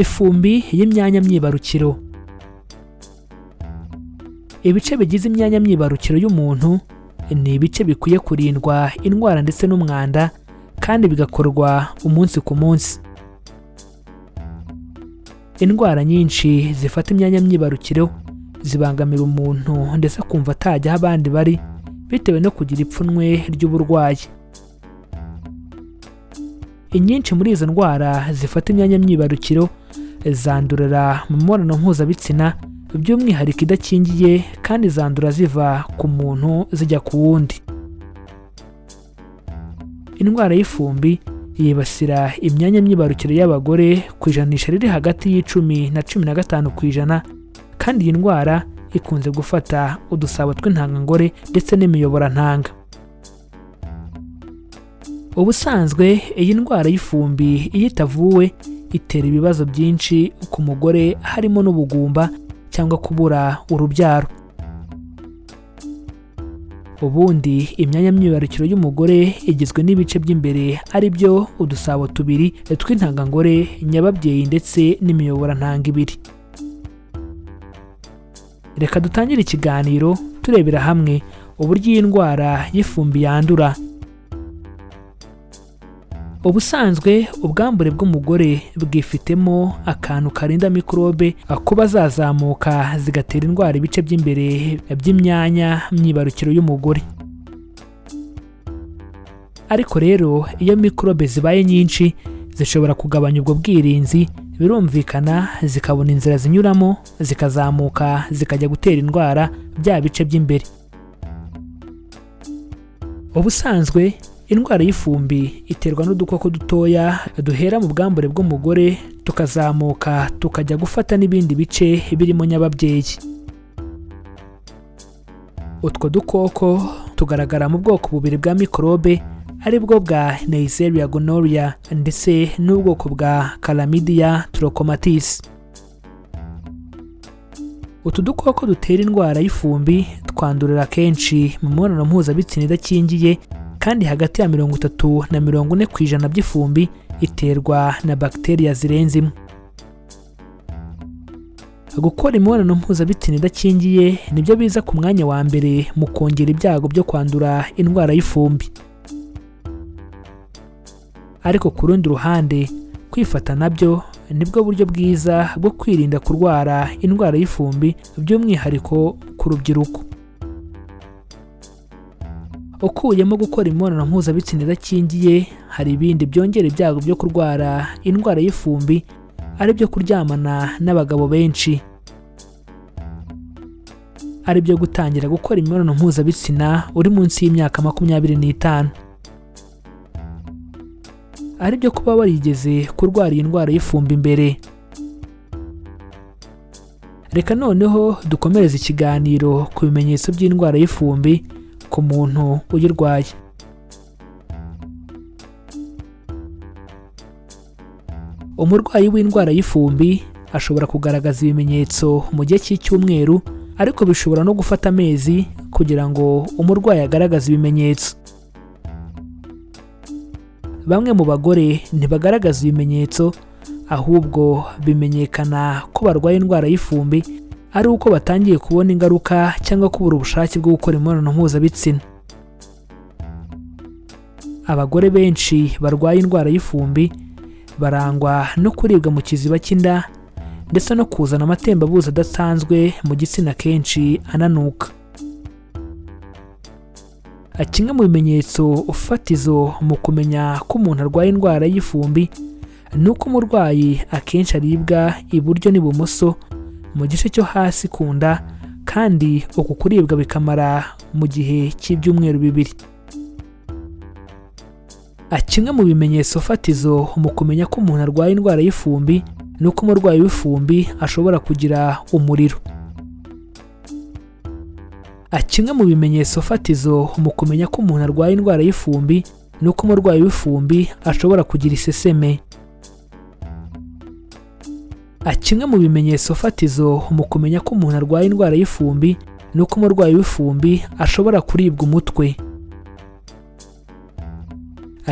Ifumbi y'imyanya myibarukiro. Ibice bigize imyanya myibarukiro y'umuntu ni ibice bikwiye kurindwa indwara ndetse n'umwanda, kandi bigakorwa umunsi ku munsi. Indwara nyinshi zifata imyanya myibarukiro zibangamira umuntu, ndetse akumva atajya aho abandi bari bitewe no kugira ipfunwe ry'uburwayi. Inyinshi muri izo ndwara zifata imyanya myibarukiro zandurira mu mibonano mpuzabitsina, by'umwihariko idakingiye, kandi zandura ziva ku muntu zijya ku wundi. Indwara y'ifumbi yibasira imyanya myibarukiro y'abagore ku ijanisha riri hagati ya 10 na 15%, kandi iyi ndwara ikunze gufata udusabo tw'intangangore ndetse n'imiyoborantanga. Ubusanzwe iyi ndwara y'ifumbi, iyo itavuwe, itera ibibazo byinshi ku mugore, harimo n'ubugumba cyangwa kubura urubyaro. Ubundi imyanya myibarukiro y'umugore igizwe n'ibice by'imbere, ari byo udusabo tubiri tw'intangangore, nyababyeyi ndetse n'imiyoborantanga ibiri. Reka dutangire ikiganiro turebera hamwe uburyo iyi ndwara y'ifumbi yandura. Ubusanzwe ubwambure bw'umugore bwifitemo akantu karinda mikorobe kuba zazamuka zigatera indwara ibice by'imbere by'imyanya myibarukiro y'umugore. Ariko rero, iyo mikorobe zibaye nyinshi zishobora kugabanya ubwo bwirinzi, birumvikana zikabona inzira zinyuramo, zikazamuka zikajya gutera indwara bya bice by'imbere. Ubusanzwe indwara y'ifumbi iterwa n'udukoko dutoya duhera mu bwambure bw'umugore, tukazamuka tukajya gufata n'ibindi bice birimo nyababyeyi. Utwo dukoko tugaragara mu bwoko bubiri bwa mikorobe, ari bwo bwa Neisseria gonorrhea ndetse n'ubwoko bwa Chlamydia trachomatis. Utu dukoko dutera indwara y'ifumbi twandurira kenshi mu mibonano mpuzabitsina idakingiye, kandi hagati ya 30 na 40% by'ifumbi iterwa na bagiteriya zirenze imwe. Gukora imibonano mpuzabitsina idakingiye nibyo biza ku mwanya wa mbere mu kongera ibyago byo kwandura indwara y'ifumbi. Ariko ku rundi ruhande, kwifata nabyo nibwo buryo bwiza bwo kwirinda kurwara indwara y'ifumbi, by'umwihariko ku rubyiruko. Ukuyemo gukora imibonano mpuzabitsina idakingiye, hari ibindi byongera ibyago byo kurwara indwara y'ifumbi, ari byo kuryamana n'abagabo benshi, ari byo gutangira gukora imibonano mpuzabitsina uri munsi y'imyaka 25, ari byo kuba warigeze kurwara iyi ndwara y'ifumbi imbere. Reka noneho dukomereze ikiganiro ku bimenyetso by'indwara y'ifumbi ku muntu uyirwaye. Umurwayi w'indwara y'ifumbi ashobora kugaragaza ibimenyetso mu gihe cy'icyumweru, ariko bishobora no gufata amezi kugira ngo umurwayi agaragaze ibimenyetso. Bamwe mu bagore ntibagaragaza ibimenyetso, ahubwo bimenyekana ko barwaye indwara y'ifumbi ari uko batangiye kubona ingaruka cyangwa kubura ubushake bwo gukora imibonano mpuzabitsina. Abagore benshi barwaye indwara y'ifumbi barangwa no kuribwa mu kiziba cy'inda ndetse no kuzana amatembabuzi adasanzwe mu gitsina, kenshi ananuka. Kimwe mu bimenyetso fatizo mu kumenya ko umuntu arwaye indwara y'ifumbi ni uko umurwayi akenshi aribwa iburyo n'ibumoso mu gice cyo hasi ku nda, kandi uku kuribwa bikamara mu gihe cy'ibyumweru 2. Kimwe mu bimenyetso fatizo mu kumenya ko umuntu arwaye indwara y'ifumbi ni uko umurwayi w'ifumbi ashobora kugira umuriro. Kimwe mu bimenyetso fatizo mu kumenya ko umuntu arwaye indwara y'ifumbi ni uko umurwayi w'ifumbi ashobora kugira iseseme. Kimwe mu bimenyetso fatizo mu kumenya ko umuntu arwaye indwara y'ifumbi ni uko umurwayi w'ifumbi ashobora kuribwa umutwe.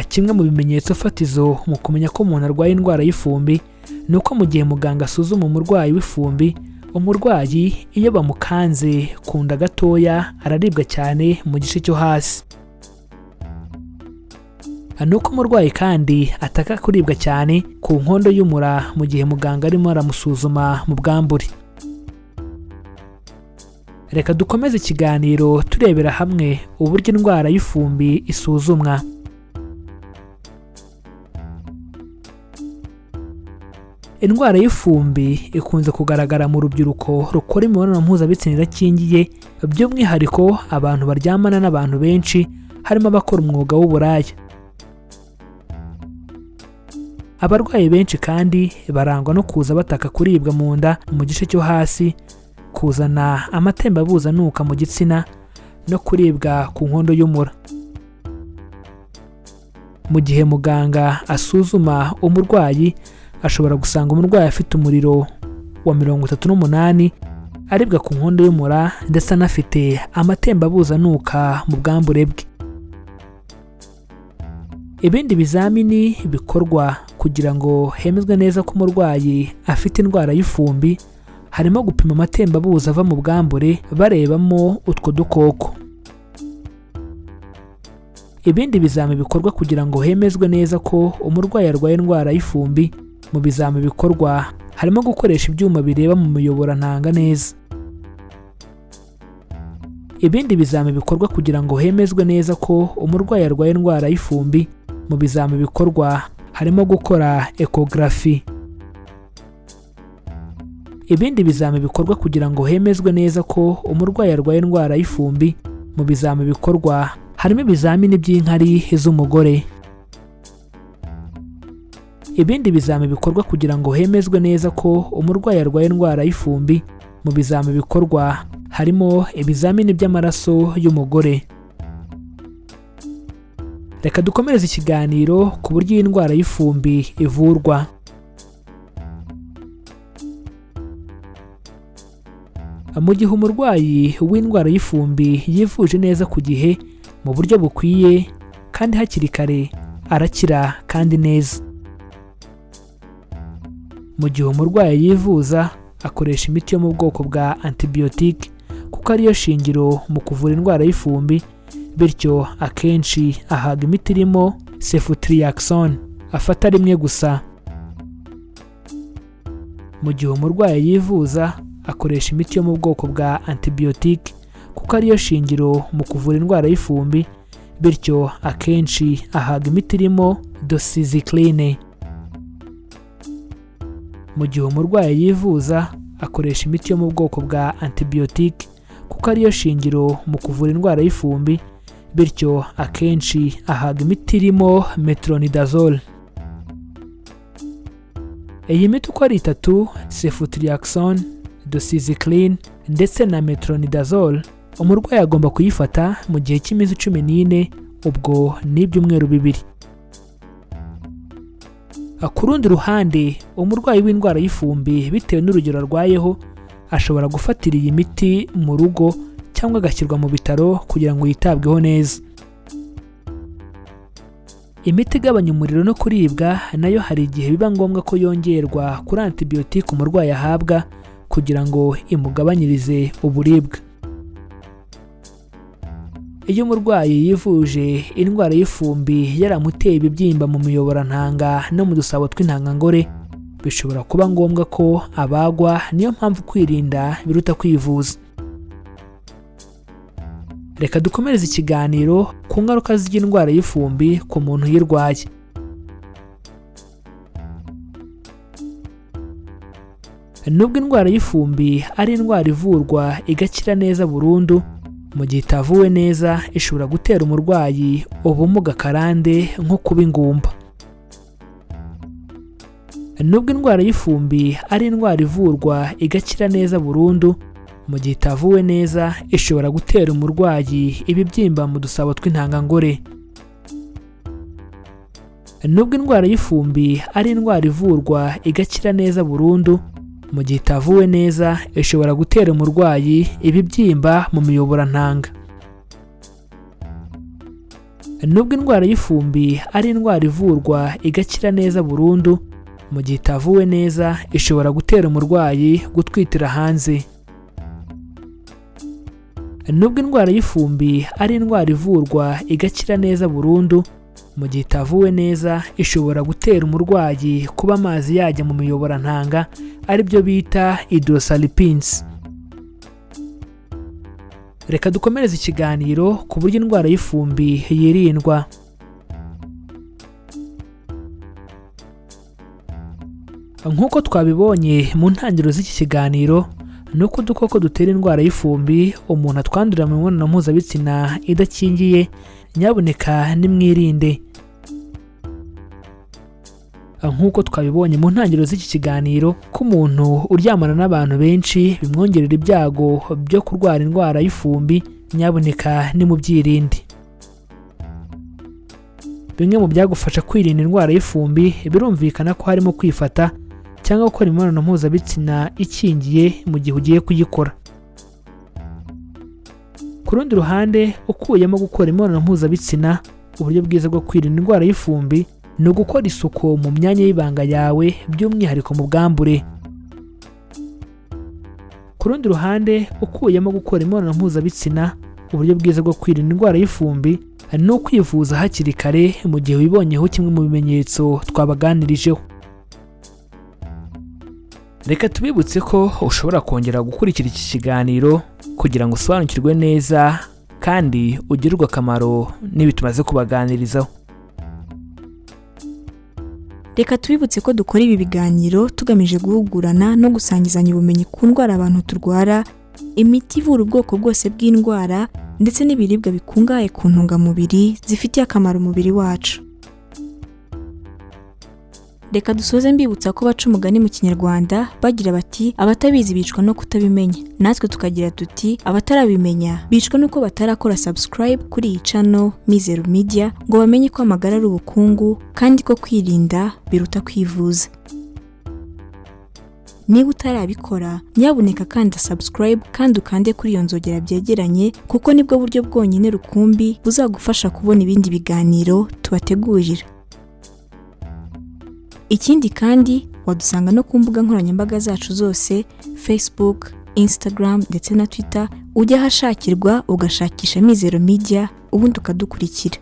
Kimwe mu bimenyetso fatizo mu kumenya ko umuntu arwaye indwara y'ifumbi ni Ni uko mu gihe muganga asuzuma umurwayi w'ifumbi, umurwayi iyo bamukanze ku nda gatoya araribwa cyane mu gice cyo hasi. Ni uko umurwayi kandi ataka kuribwa cyane ku nkondo y'umura mu gihe muganga arimo aramusuzuma mu bwambure. Reka dukomeze ikiganiro turebera hamwe uburyo indwara y'ifumbi isuzumwa. Indwara y'ifumbi ikunze kugaragara mu rubyiruko rukora imibonano mpuzabitsina idakingiye, by'umwihariko abantu baryamana n'abantu benshi, harimo abakora umwuga w'uburaya. Abarwayi benshi kandi barangwa no kuza bataka kuribwa mu nda mu gice cyo hasi, kuzana amatembabuzi anuka mu gitsina no kuribwa ku nkondo y'umura. Mu gihe muganga asuzuma umurwayi, ashobora gusanga umurwayi afite umuriro wa 38, aribwa ku nkondo y'umura ndetse anafite amatembabuzi anuka mu bwambure bwe. Ibindi bizamini bikorwa kugira ngo hemezwe neza ko umurwayi afite indwara y'ifumbi, harimo gupima amatembabuzi ava mu bwambure barebamo utwo dukoko. Ibindi bizami bikorwa kugira ngo hemezwe neza ko umurwayi arwaye indwara y'ifumbi, mu bizami bikorwa harimo gukoresha ibyuma bireba mu miyoborantanga neza. Ibindi bizami bikorwa kugira ngo hemezwe neza ko umurwayi arwaye indwara y'ifumbi, mu bizami bikorwa harimo gukora ekogarafi. Ibindi bizami bikorwa kugira ngo hemezwe neza ko umurwayi arwaye indwara y'ifumbi, mu bizami bikorwa harimo ibizamini by'inkari z'umugore. Ibindi bizami bikorwa kugira ngo hemezwe neza ko umurwayi arwaye indwara y'ifumbi, mu bizami bikorwa harimo ibizamini by'amaraso y'umugore. Reka dukomereze ikiganiro ku buryo iyi ndwara y'ifumbi ivurwa. Mu gihe umurwayi w'indwara y'ifumbi yivuje neza ku gihe, mu buryo bukwiye kandi hakiri kare, arakira kandi neza. Mu gihe umurwayi yivuza akoresha imiti yo mu bwoko bwa antibiyotike kuko ariyo shingiro mu kuvura indwara y'ifumbi, bityo akenshi ahabwa imiti irimo ceftriaxone afata rimwe gusa. Mu gihe umurwayi yivuza akoresha imiti yo mu bwoko bwa antibiyotike kuko ariyo shingiro mu kuvura indwara y'ifumbi, bityo akenshi ahabwa imiti irimo doxycycline. Mu gihe umurwayi yivuza akoresha imiti yo mu bwoko bwa antibiyotike kuko ariyo shingiro mu kuvura indwara y'ifumbi, bityo akenshi ahabwa imiti irimo metronidazole. Iyi miti uko ari itatu, ceftriaxone, doxycycline ndetse na metronidazole, umurwayi agomba kuyifata mu gihe cy'iminsi 14, ubwo ni ibyumweru 2. Ku rundi ruhande, umurwayi w'indwara y'ifumbi bitewe n'urugero arwayeho, ashobora gufatira iyi miti mu rugo cyangwa agashyirwa mu bitaro kugira ngo yitabweho neza. Imiti igabanya umuriro no kuribwa nayo hari igihe biba ngombwa ko yongerwa kuri antibiyotike umurwayi ahabwa kugira ngo imugabanyirize uburibwe. Iyo umurwayi yivuje indwara y'ifumbi yaramuteye ibibyimba mu miyoborantanga no mu dusabo tw'intangangore, bishobora kuba ngombwa ko abagwa, niyo mpamvu kwirinda biruta kwivuza. Reka dukomereze ikiganiro ku ngaruka z'indwara y'ifumbi ku muntu uyirwaye. Nubwo indwara y'ifumbi ari indwara ivurwa igakira neza burundu, mu gihe itavuwe neza ishobora gutera umurwayi ubumuga karande nko kuba ingumba. Nubwo indwara y'ifumbi ari indwara ivurwa igakira neza burundu, mu gihe itavuwe neza ishobora gutera umurwayi ibibyimba mu dusabo tw'intangangore. Nubwo indwara y'ifumbi ari indwara ivurwa igakira neza burundu, mu gihe itavuwe neza ishobora gutera umurwayi ibibyimba mu miyoborantanga. Nubwo indwara y'ifumbi ari indwara ivurwa igakira neza burundu, Mu gihe itavuwe neza, ishobora gutera umurwayi gutwitira hanze. Nubwo indwara y'ifumbi ari indwara ivurwa igakira neza burundu, mu gihe itavuwe neza ishobora gutera umurwayi kuba amazi yajya mu miyoborantanga, aribyo bita hydrosalpinx. Reka dukomereze ikiganiro ku buryo indwara y'ifumbi yirindwa. Nk'uko twabibonye mu ntangiriro z'iki kiganiro, ni uko udukoko dutera indwara y'ifumbi umuntu atwandurira mu mibonano mpuzabitsina idakingiye. Nyabuneka nimwirinde. Nk'uko twabibonye mu ntangiriro z'iki kiganiro, ko umuntu uryamana n'abantu benshi bimwongerera ibyago byo kurwara indwara y'ifumbi, nyabuneka nimubyirinde. Bimwe mu byagufasha kwirinda indwara y'ifumbi birumvikana ko harimo kwifata cyangwa gukora imibonano mpuzabitsina ikingiye mu gihe ugiye kuyikora. Ku rundi ruhande, ukuyemo gukora imibonano mpuzabitsina, uburyo bwiza bwo kwirinda indwara y'ifumbi ni ugukora isuku mu myanya y'ibanga yawe, by'umwihariko mu bwambure. Ku rundi ruhande, ukuyemo gukora imibonano mpuzabitsina, uburyo bwiza bwo kwirinda indwara y'ifumbi ni ukwivuza hakiri kare mu gihe wibonyeho kimwe mu bimenyetso twabaganirijeho. Reka tubibutse ko ushobora kongera gukurikira iki kiganiro kugira ngo usobanukirwe neza kandi ugirirwe akamaro n'ibi tumaze kubaganirizaho. Reka tubibutse ko dukora ibi biganiro tugamije guhugurana no gusangizanya ubumenyi ku ndwara abantu turwara, imiti ivura ubwoko bwose bw'indwara, ndetse n'ibiribwa bikungahaye ku ntungamubiri zifitiye akamaro umubiri wacu. Reka dusoze mbibutsa ko baca umugani mu Kinyarwanda bagira bati abatabizi bicwa no kutabimenya. Natwe tukagira tuti abatarabimenya bicwa nuko batarakora subscribe kuri iyi channel Mizero Media ngo bamenye ko amagara ari ubukungu kandi ko kwirinda biruta kwivuza. Niba utarabikora, nyabuneka kanda subscribe kandi ukande kuri iyo nzogera byegeranye, kuko nibwo buryo bwonyine rukumbi buzagufasha kubona ibindi biganiro tubategurira. Ikindi kandi wadusanga no ku mbuga nkoranyambaga zacu zose, Facebook, Instagram ndetse na Twitter, ujya ahashakirwa ugashakisha Mizero Media ubundi ukadukurikira.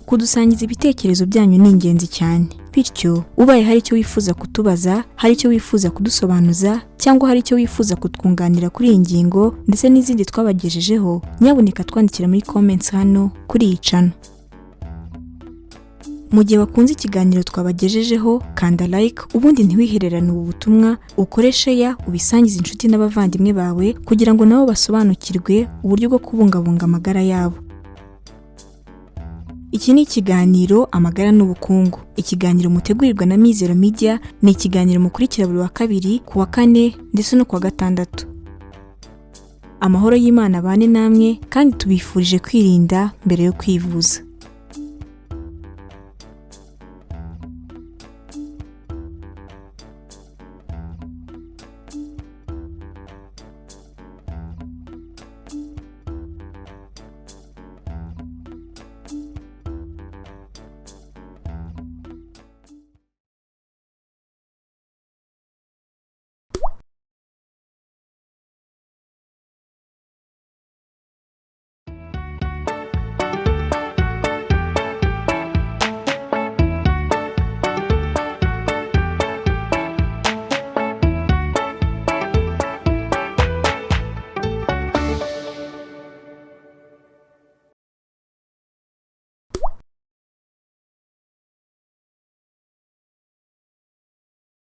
Kudusangiza ibitekerezo byanyu ni ingenzi cyane, bityo ubaye hari icyo wifuza kutubaza, hari icyo wifuza kudusobanuza, cyangwa hari icyo wifuza kutwunganira kuri iyi ngingo ndetse n'izindi twabagejejeho, nyabuneka twandikira muri comments hano kuri iyi channel. Mu gihe wakunze ikiganiro twabagejejeho, kanda like ubundi ntiwihererane ubu butumwa, ukore share ubisangize inshuti n'abavandimwe bawe kugira ngo nabo basobanukirwe uburyo bwo kubungabunga amagara yabo. Iki ni ikiganiro Amagara n'Ubukungu, ikiganiro mutegurirwa na Mizero Media, ni ikiganiro mukurikira buri wa kabiri, ku wa kane ndetse no ku wa gatandatu. Amahoro y'Imana abane namwe kandi tubifurije kwirinda mbere yo kwivuza.